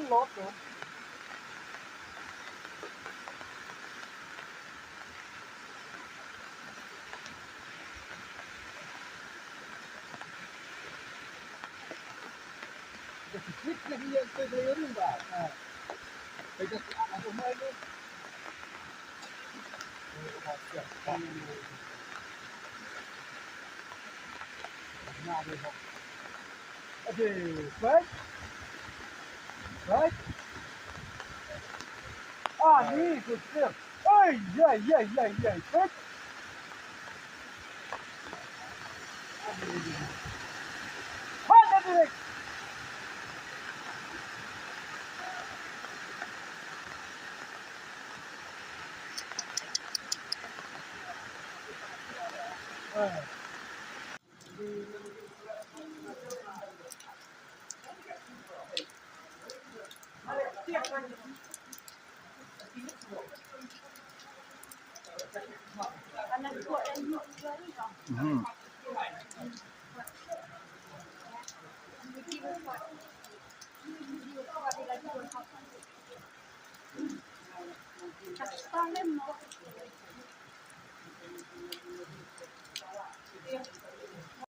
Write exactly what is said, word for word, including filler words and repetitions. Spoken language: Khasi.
Lot, no? Okay, right? Right? Ah, ni, good step. Hey, yeah, yeah, yeah, yeah. Right? Hot, that's it. Mhm.